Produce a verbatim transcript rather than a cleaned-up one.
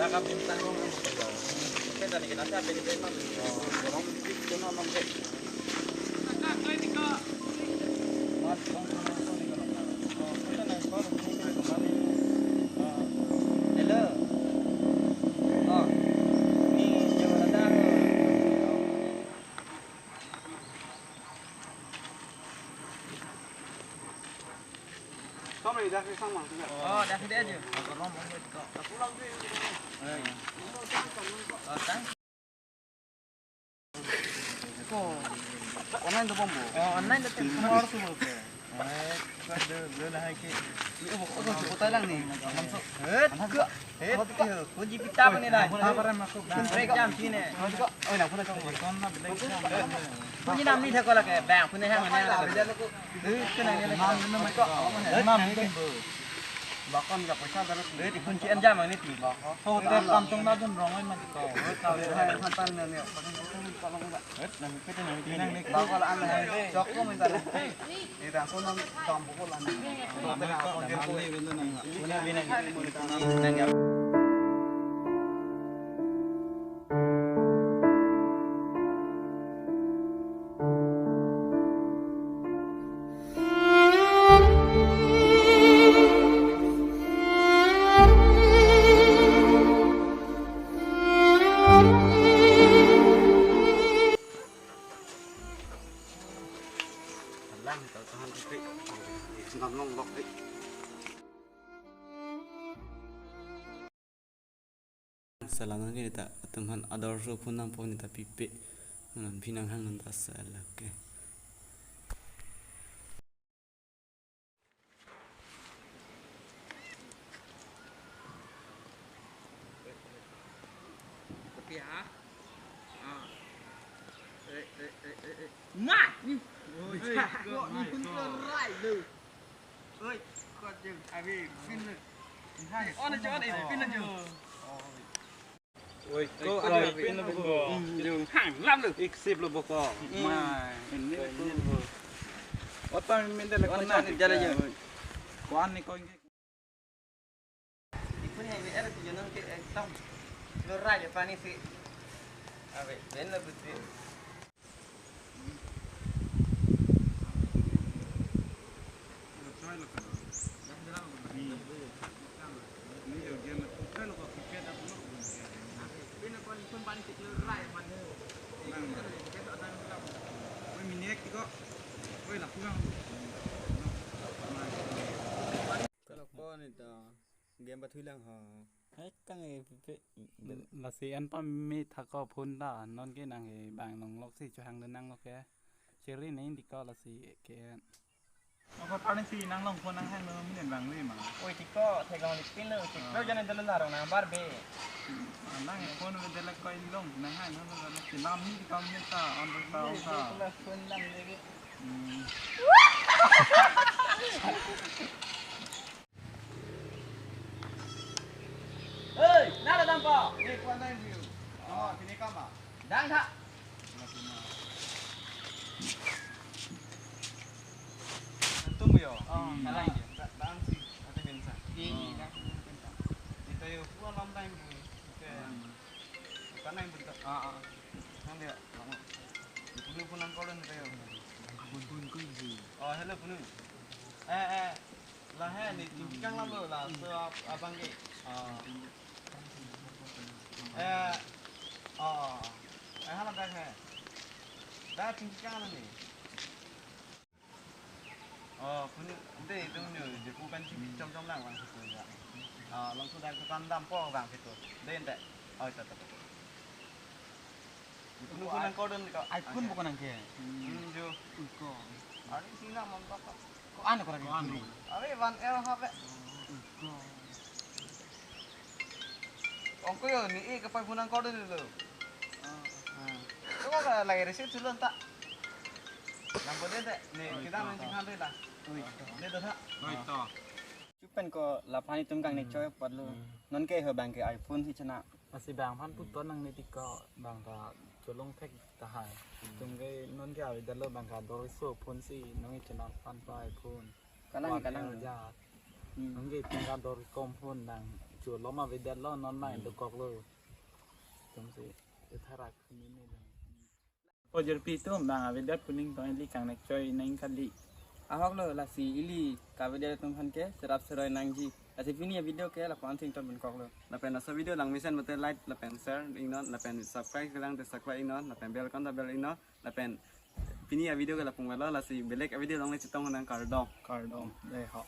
Hello. Oh, ni jawab ada. Oh, dah kesang mang. Oh, dah dia aja. Oh, thank. Online to bombo. Oh, online to. Semua harus bombo. Eh, kan dia dia lah ke. Ini oh, oh, oh, kota lang ni. Langsung. Eh, ke. Eh, ke. Kunci pita apa ni lah? Apa ram aku? Kunci jam sini. Oh, na pun aku. Kunci nam ni thako lake. Bang, kunci hang ni. Eh, ke nang ni. Nam ni. Nam ni. Bakon ka paisa dalo. Eh, kunci an jam ni ti. Hotel tam tong na dun rong ai man ko. Hotel hai han tan ni. Bakon ka paisa dalo. Eh, nam ni. Bakon an hai. Chok ko minta. Salam nang kita atum han ador so phone nang phone ta pipe. Nang phi nang hang nang ta sala, okay. Kopi ha? Ah. Eh, eh, eh, eh, eh. Nah, ni. Oi, kok ni pun kerai tu. Oi, kok jeng. Abi, pin le. Hai. Oh, na jangan ini, pin le jeng. Oi, ko ada pin le boko. Hmm, jeng. Hang, lam le. Iksip le boko. Hmm. Mai. Ini le boko. Otak minta le kona jalan jeng. Kuan ni ko. Ikun yang B R tu jangan ke ekdom. Lo raja pani si. Abe, ben le betul. Kalau kau ni dah game bathui lang ha. Hai kang e pe. Lasi an pame thako phone ta, non ke nang ke bang nong lok si chohang den nang lok ke. Chiri nai di ko lasi ke. Ako tani si nang long phone nang hang lo minen bang le ma. Oi tiko, thegong lipin lo, tiko jane dolo larong nang bar be. Nang phone lo dela ko long nang hang lo lo si lam ni di ko minen ta on ta on ta. Phone lam le ke. Hmm. Hei, nada dampo. Ni kuan time view. Oh, sini kama. Dang tha. Antum yo. Oh, hmm, kalang dia. Da-, dang si, ate bensa. Iya, iya, dang si bensa. Ita yo kuan long time view. Oke. Hmm. Kuan time bensa. Ah, ah. Nang dia, lama. Di punu pun nang kolen ita yo. Pun pun ko ji. Oh, hello punu. Eh, eh. Lahai ni tingki kanglam lo laso ap-, abang ke. Ah. Eh, oh, eh, hala dak hai. Dak tingki kanglam ni. Oh, punu, de, itu nyo, je pu kan si chom chom lang bang situ ya. Ah, langsung dak tukang dampo bang situ. De, ente. Oh, itu, itu. Punu pun nang koden ko. iPhone bukan nang ke. Hmm, jo. Ui, ko. Ari sina montok ko. Ko ano ko lagi? Ko ano? Ari one L H P. Ui, ko. Ongko yo ni e kapai pun nang koden lo. Ah. Ko ka lagi receipt sulo ta. Nang koden te. Ni kita nang tinghan deh lah. Ui, ko. Ni dah. Ui, to. Chupen ko lapan itum kang ni choi patlo. Hmm. Non ke ho bang ke iPhone si chana. Lasi bang aphan puton nang ni tiko bang ta cholong thek tahai. Hmm. Tum ke non ke avedetlo bang kador riso phone si nong ichenam aphan pa iPhone. Kalang, kalang. One L H P. Hmm. Nong ke tum kador kom phone dang Cholom avedet lo, non ma Hmm. dokoklo. Tumsi itharak mini lo. O jirpi atum, bang avedet pu ning tong ili kangnek choi nang kali. Ahok lo, lasi ili kavedet atum aphan ke serap seroi nangji. Lasi pini avideo ke lapu-an si ington pinkoklo. Lapen laso video langmesen mate like lapen share iknon lapen subscribe kelang te subscribe iknon lapen bell icon ta bell iknon lapen pini avideo ke lapu-an lo, lasi belek avideo along le chetong nang, kardom. Kardom. Dei ho.